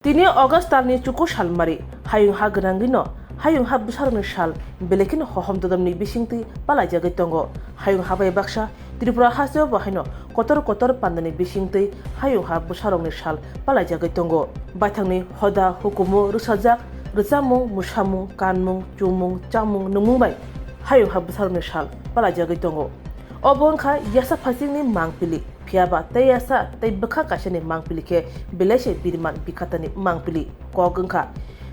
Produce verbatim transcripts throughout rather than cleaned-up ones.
Tini August talni chuku salmari, hayung ha gwnangwino, hayung ha bwsarokni sal, belai kheno hohom dodomni bisingtwi palaijagwi tongo. Hayung ha bai baksa Tripura hasteo bo haino kotor kotor pandani bisingtwi hayung ha bwsarokni sal palaijagwi tongo. Baithangni hoda hukumu rwsajak, rwchapmung, mwsamung, kanmung, chumung, chamung, nungmung bai hayung ha bwsarokni sal palaijagwi tongo. Obo wngkha yasa phasingni mangpili. Phiya ba tei yasa tei bwkha kaisani mangpili khe belai se biriman bikhatani mangpili kok wngkha.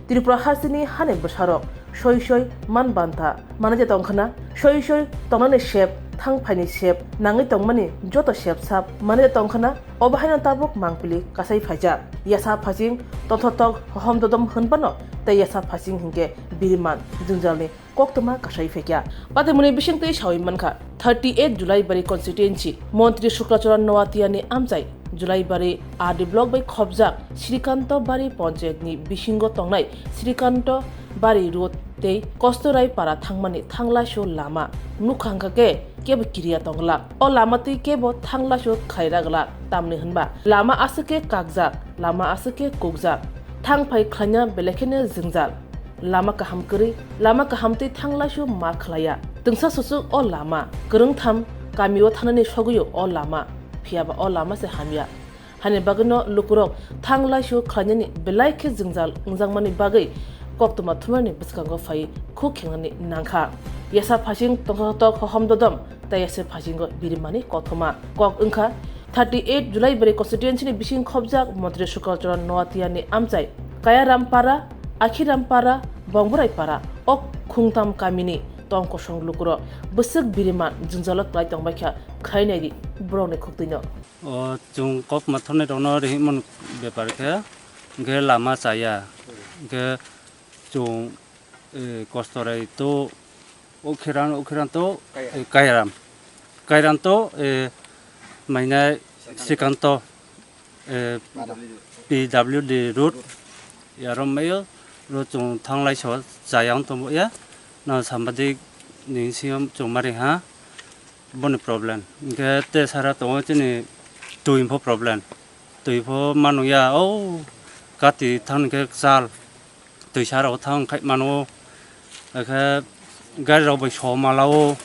Tripura hasteni hani bwsarok soi soi man bantha manwi tongkhana, soi soi tongnani sep, thang phaini sep, nangwi tongmani joto sep sap manwi tongkhana, obo haino tabuk mangpili kasai phaijak. Yasa phasing tongthotok hohom dodom hwnbano tei yasa phasing hinkhe biriman jwngjalni koktwma kasai phaikha. Patimuni bisingtwi sawi mankha, thirty eight Julaibari constituency, Montri Suklacharan Noatiani amchai, Julaibari R D block bai khopjak Srikanto Bari ponchayatni bisingo tongnai Srikanto Bari road tei Kostorai para thangmani thanglaisio lama nukha hwnkha khe kebo kiriya tongla. O lama twi kebo thanglaisio khlai ragla, tamni hwnba lama aswk khe kakjak, lama aswk khe kukjak, thang phai khlaina belai kheno jwngjal. Lama kaham kwrwi, lama kaham twi thanglaisio ma khlaiya. Twngsa suchuk o lama, kwrwngtham kamio thanani sogwio o lama, phiya ba o lama se hamya. Hani bagwino lukurok thanglaisio khlainani belai khe jwngjal wngjakmani bagwi koktwma thumnani bwskango phai khuk khengnani nangkha. Yasa phasing tongthotok hohom dodom tei yasa phasingo birimani kothoma kok wngkha. Thirty eight Julaibari constituency ni bising khopjak Montri Suklacharan Noatiani amchai Kayarampara, Akhirampara, Bongboraipara, o khungtam kamini tong kosong lukurok bwswk biriman jwngjalo klai tongbaikha, khlai naidi borokni khuktwino. O chwng kokma thornai rokno rihimon bepar khe, hwnkhe lama chaya, hwnkhe chwng, eh, Kostorai to, o Khiran, o Khiran to, eh, Kairam. Kairam to, eh, mainai Srikanto, eh, P W D road, yarom mayo, road chwng thanglai so chaya wng tongbo ya, no sambadik ni siyom chwng mari ha, boni problem. Hwnkhe te sara tongo chini twi pho problem. Twi pho manung ya, o kati thang khe chal. Twi sara o thang khai mano. Akhe gari rok bai so mala o.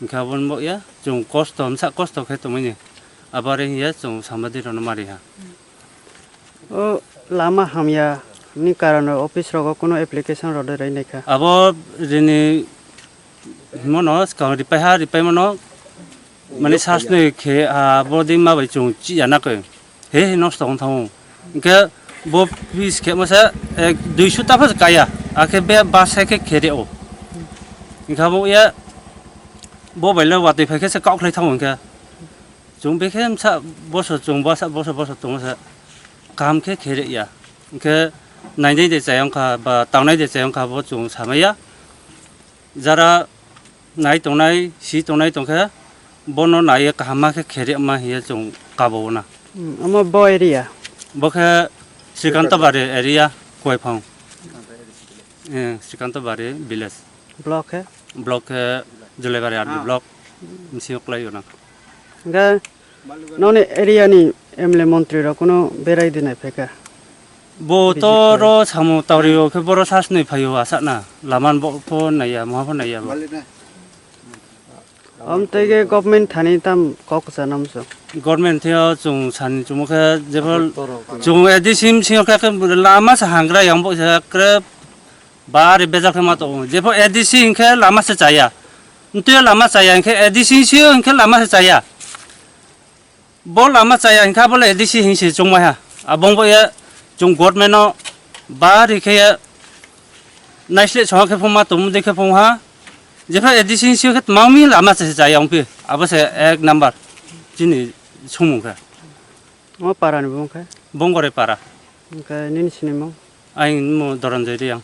Hwnkhe aboni bo ya, chwng kosto, msa kosto khe tongmani. Abari hiya chwng samadi rokno mari ha. O lama hamya ni karon office rogo kuno application rode rai naikha. Abo rini himono skang ripai ha, ripai mano. Mane sasnoi khe, ah, bo dei ma bai chwng chiya na khe. He he nosto wng thango. Hwnkhe bo pis khe masa, eh, duisu ta phas kaya. Akhe be basa khe khere o. Hwnkhe bo ya bo bai le watwi phai khe se kok khlai thango hwnkhe. Chwng be khe msa boso chwng bosa, boso, boso tongsa. Kaham khe khere ya. Hwnkhe nainai de chayang kha ba tangnai de chayang kha bo chwng samaya. Jara nai tongnai, si tongnai tongkhe, bono naiye kaham ma khe khere ma hiye chwng kabo na. Hmm, omo bo area? Bo khe Srikantobari area, Kuaiphang. Eh, Srikantobari village. Block khe? Block khe Julaibari R D block. Bisi oklai ona. Hwnkhe noni area ni M L A montri rok kuno berai dinai phaikha? Bo to ro samo tawri o khe boro sasnoi phaio asakna. Laman bo pho naiya, moha pho naiya bo. Om tei ge government thani tam kok chanam so. Government thio chwng sani chwngmo khe jebol chwng A D C M C o khe lama se hangra yang bo se kre bari bejak khe ma to. Jepho A D C hinkhe lama se chaya. Ntwi lama chaya hinkhe A D C si hinkhe lama se chaya. Bo lama chaya hinkha bole A D C hinsi chungmai ha. Abong bo ya chung government no bari khe ya naisle soha khe phungma tumudi khe phung ha. Jepha A D C hinsi khe mami lama se chaya ongpi. Abo se ek number chini sumung khe. Mo para ni bung khe? Bongore para. Hwnkhe nini sinimung? Aing mo Doronjoi Riyang.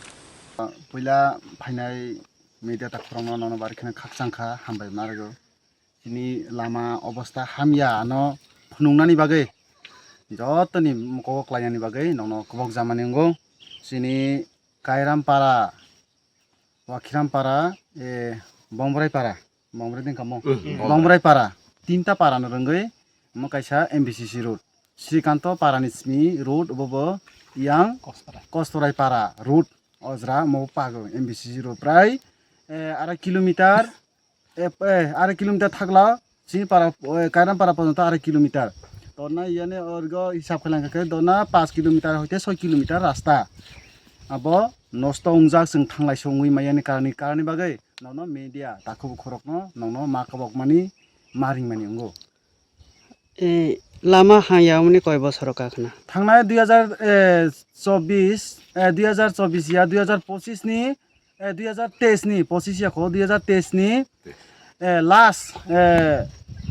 Puila phainai media takhorokno nono bari kheno khakchang kha, hambai ma rwgo. Chini lama obostha hamya ano phunuknani bagwi, jotoni mokol klainani bagwi nokno kwbok jamani wngo. Chini Kairam para, Wakhiram para, e, Bongborai para, Bongborai din kamo? Bongborai para, tinta para no rwngwi omo kaisa M B C C road. Srikanto para ni simi road obo bo yang Kostorai. Kostorai para road, o jora mo pago M B C C road prai, eh, arai kilometer, eh, eh, arai kilometer thakla, chini para, eh, Kairam para porjonto arai kilometer. Torna iyani orgo hisab khalang khe dona panch kilometer hoite soi kilometer rasta. Abo nosto wngjak, chwng thanglai songwi mayani karani, karani bagwi nono media takhuk khorokno nongno ma kabokmani, ma ringmani wngo. E, lama hang yamani koi bosoro kakhna? Thangnai dui hajar chobbish, eh, dui hajar chobbish ya, dui hajar pochis ni, eh, dui hajar teis ni, pochis ya kho, dui hajar teis ni, eh, last, eh,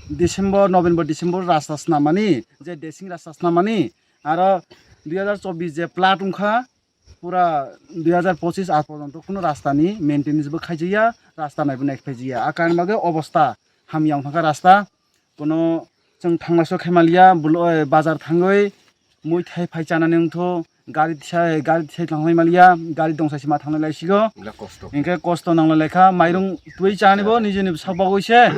December, November, December rasta snamani, je desing rasta snamani, aro dui hajar chobbish je plat wngkha, pura dui hajar pochis aa porjonto kuno rasta ni maintenance bo khaijakya, rasta naibo nai phaijakya. A karni bagwi obosta hamya wng thangkha rasta. Kuno chwng thanglaso khaimaliya, bulo, eh, bazar thangwi mui thai phai chanani wngtho, gari thai, gari thai thanglai maliya, gari dongsa sima thanglai laisigo. Wngkha kosto. Hinkhe kosto nanglai laikha, mairung twi chani bo nijini bwsa bagwi se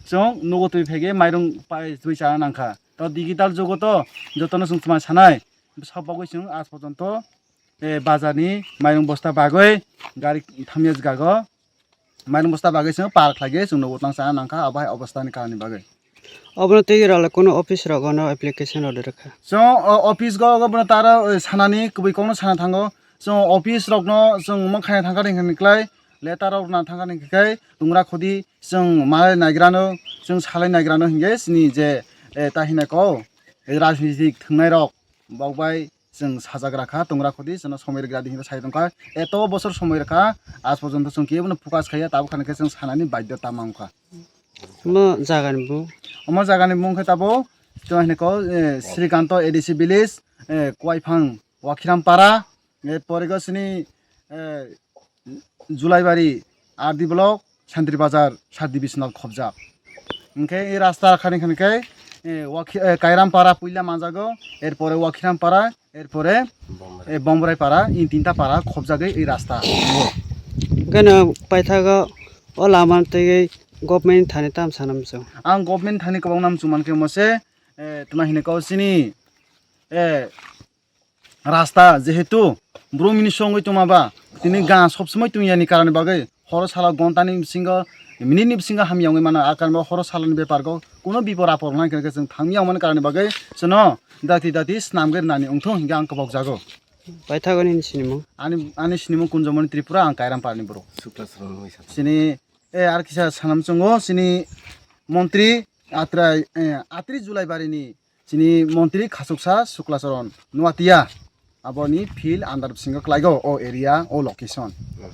chwng nugo twi phaigwi mairung pai twi chana nangkha. To digital jugo to jotono chwng chuma sanai, bwsa bagwi chwng aaj porjonto eh, bazar ni mairung bosta bagwi gari thamya jwkhago. Mairung bosta bagwi chwng par khlaigwi chwng nugo tlang chana nangkha, abo hai obosta ni karani bagwi. Obono twi rwla kuno office rogo no application rw rwkha? Chwng o office go, go bono taro, eh, sanani kwbwi kokno sana thango. Chwng office rokno chwng mung khaina thangkha hwnkhe klai letter rok na thangkha hwnkhe khai tungra khudi chwng malai naigrano, chwng salai naigrano hwnkhe chini je, eh, ta hwnwi ko, eh, rajnitik thwngnai rok bokbai chwng sajak rakha, tongra khudi, chwngno somoi rwkha di hinwi sai tongkha. Eto bosor somoi rwkha, aaj porjonto chwng kebono focus khaiya, tabuk hwnwi khe chwng sanani baidhyota mankha. Omo jagani bumung? Omo jagani bumung khe tabuk chwng hwnwi ko, eh, Srikanto A D C village, eh, Kuaiphan Wakhiram para, eh, porigo sini, eh, Julaibari R D block, Santri Bazar, sub divisional khobjak. Hinkhe e rasta khani khani khe, eh, Wakhi-, eh, Kairam para puila manjago, erpore Wakhiram para, erpore, Bomrai. Eh, Bomrai para, in tinta para khobjagwi e rasta. Gana paithago o lama twi government thani tam sanam chwng? Ang government thani kwbangma muchung mankhe mose, eh, tuma hini kau sini, eh, rasta jehetu brum ni songwi tongma ba tini ga sob somoi tong yani karani bagwi horo salo gonta ni bisingo minute ni bisingo hamya wngwi mano, a karani bagwi horo salo ni bepar go kuno bipor apor nang khe chwng thangya wngmani karani bagwi chwngno dati dati snamgwi nani wngthung hinkhe ang kwbok jago. Paithago nini sinimung? Ani, ani sinimung Kunjomoni Tripura, ang Kairam parni borok. Suklaswrwng wngwi sa. Sini, eh, ar kisa sanam chwngo, sini montri Atrai, eh, Atri Julai barini chini montri khasuksa Suklacharan Nuatia, aboni field under bisingo klaigo o area, o location.